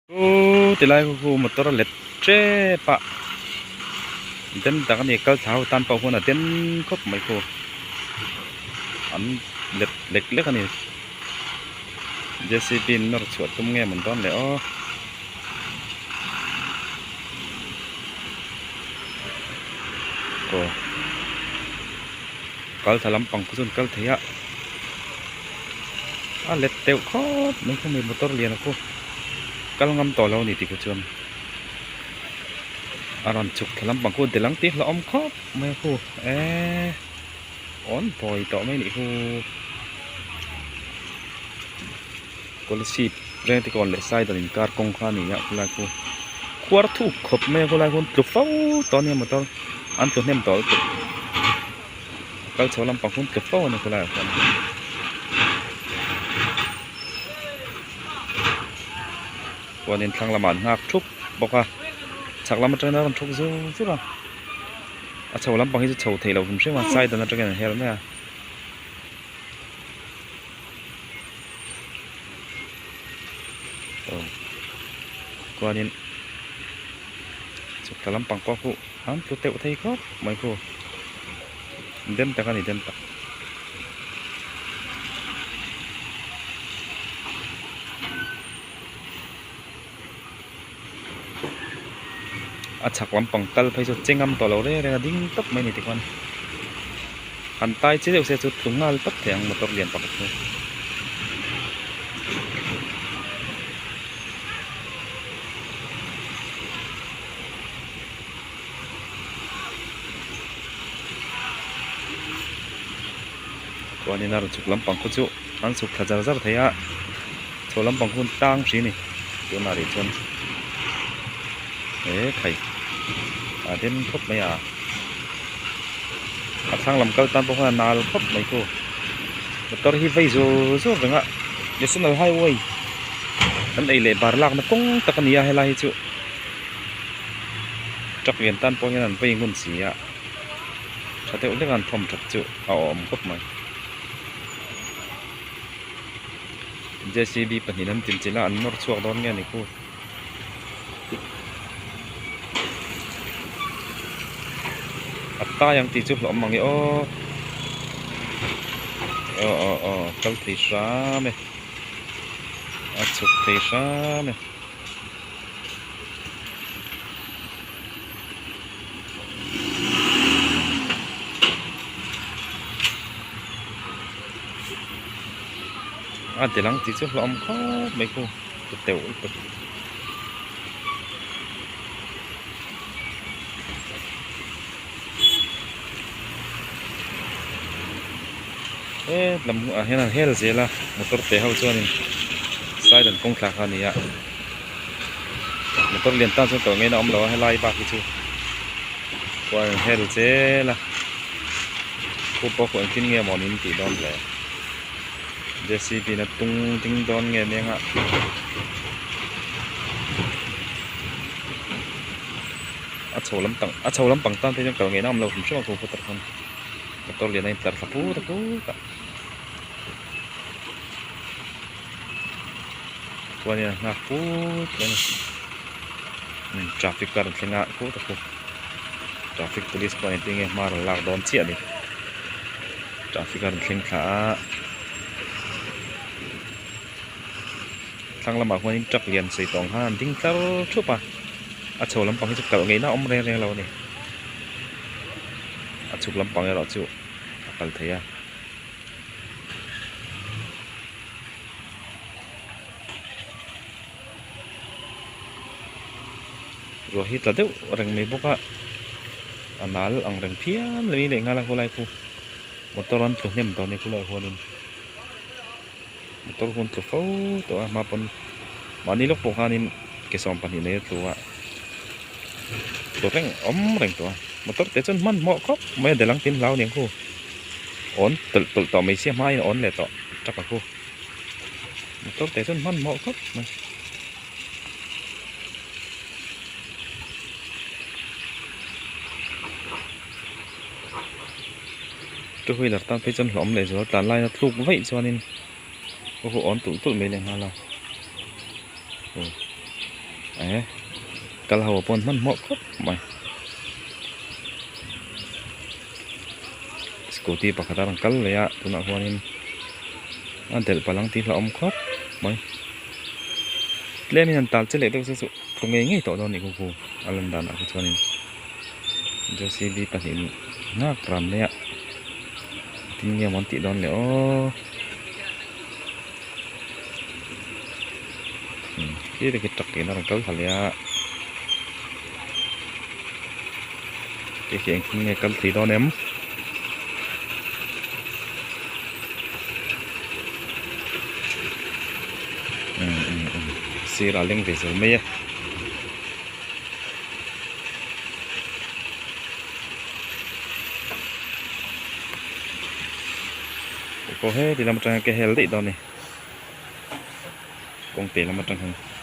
Chu tilai khu khu motor a let tep a den tak a ni kal thla ho tan pawh khuan a den khawp mai khu an let lek lek a ni J C B in nawr chhuah tum nge mawn dawn le aw. Aw kal thla lampang khu chu an kal thei a a let deuh khawp mai khu mi motor lian a khu. Kal ngam tawh lo a ni tih khu chuan a rawn chhuk thla lampang khu del ang tih hlauhawm khawp mai a khu eee awn bawi tawh mai a nih khu Kolasib Rengtikawn leh Saidal inkar kawng kha a ni a khulai khu khuar thuk khawp mai a khulai khuan tlu fo tawh a nia motor an tlu hnem tawh lutuk a kal chho lampang khuan tlu fo a ni khulaiah khuan. Chuanin thlang lamah an nghak thup bawk a chhak lam atangin a rawn thuk zur zur a a chho lampang hi chu chho theih loh hrim hrim a side dan atangin an her mai a. Aw chuanin chhuk thla lampang pawh khu an tlu teuh thei khawp mai khu dem tak a ni dem tak. A chhak lampang kal phei chu che ngam tawh lo reng reng a ding tawp mai a ni tikhuan han tai che deuh se chu tlu nghal tawp thei ang motor lian pakhat chu. Chuanin a rawn chhuk lampang khu chu an chhuk thla zar zar thei a chho lampang hun tang hri a ni tunah rih chuan he khai a den khawp mai a a thlang lam kal tan pawh khan a nal khawp mai khu motor hi vei zur zur reng a national highway an ei leh bar lakna kawng tak a ni a helai hi chu truck lian tan pawh hian an vei ngun si a. Tha deuh hlek a an thawm that chu a awm khawp mai. J C B pahnih an tinchilh a an nawr chhuak dawn nge a ni khu. A tai ang tih chu hlawm ang e aw. Aw aw aw kal thei hram e. A chhuk thei hram e. A tel ang tih chu hlauhawm khawp mai khu ka teuh lutuk. He lam ah hian an hel zel a motor te ho chuanin side an kawng thla kha a ni a motor lian tan chuan tawh ngeiin a awm lo a helai bak hi chu chuan an hel zel a khu pawh khu engtin nge maw niin tih dawn le J C B in a tung ding dawn nge nia a. A chho lam tang a chho lampang tan phei chuan kal ngei na awm lo hrim hrim a khu pawh khan. Motor lian a intlar thla put a put a chuanin a nghak put mai a ni umm traffic a rawn thleng a put a put traffic police pawh engtin nge hma rawn lak dawn chiah a ni traffic a rawn thleng thla a thlang lamah khuanin truck lian sawi tawng khan an ding tlar thup a a chho lampang hi chu kalh ngeihna a awm reng reng lo a ni. A chhuk lampang erawh chu a kal thei a. Ruah hi tla deuh reng mai bawk a, a nal ang reng phian mai leh nghal a khawlai khu motor an tlu hnem tawh a ni khulaiah huanin motor hun tlu fo tawh a hma pawn mahni lawk pawh khanin ke 12 nei a tlu a. Tlu reng awm reng tawh a motor te chuan hmanhmawh khawp mai a del ang tin hlau aniang khu awn tawlh tawlh tawh mai sia hmain a awn leh tawh truck a khu motor te chuan hmanhmawh khawp mai. Two wheeler tan phei chuan hlauhawm leh zual tlan laia tluk vaih chuanin khaw awn tulh tulh mai leh nghal a. Eh kal ho pawh an hmanhmawh khawp mai. Scooty pakhat a rawn kal leh a tunah huanin a delh palh ang tih hlauhawm khawp mai. Tlemin an tal che leh deuh se chu tlu ngei ngei tawh dawn a nih khuku a lan danah kha chuanin J_C_B pahnihin nghak ran mai a tin nge maw an tih dawn le aw. Khi te khi truck in a rawn kal thla leh a khi khi engtin nge kal thei dawn em umm umm umm sirah a leng ve zel mai e. Pawh heti lam atanga ke hel daih dawn a ni kawng te lam atang hian.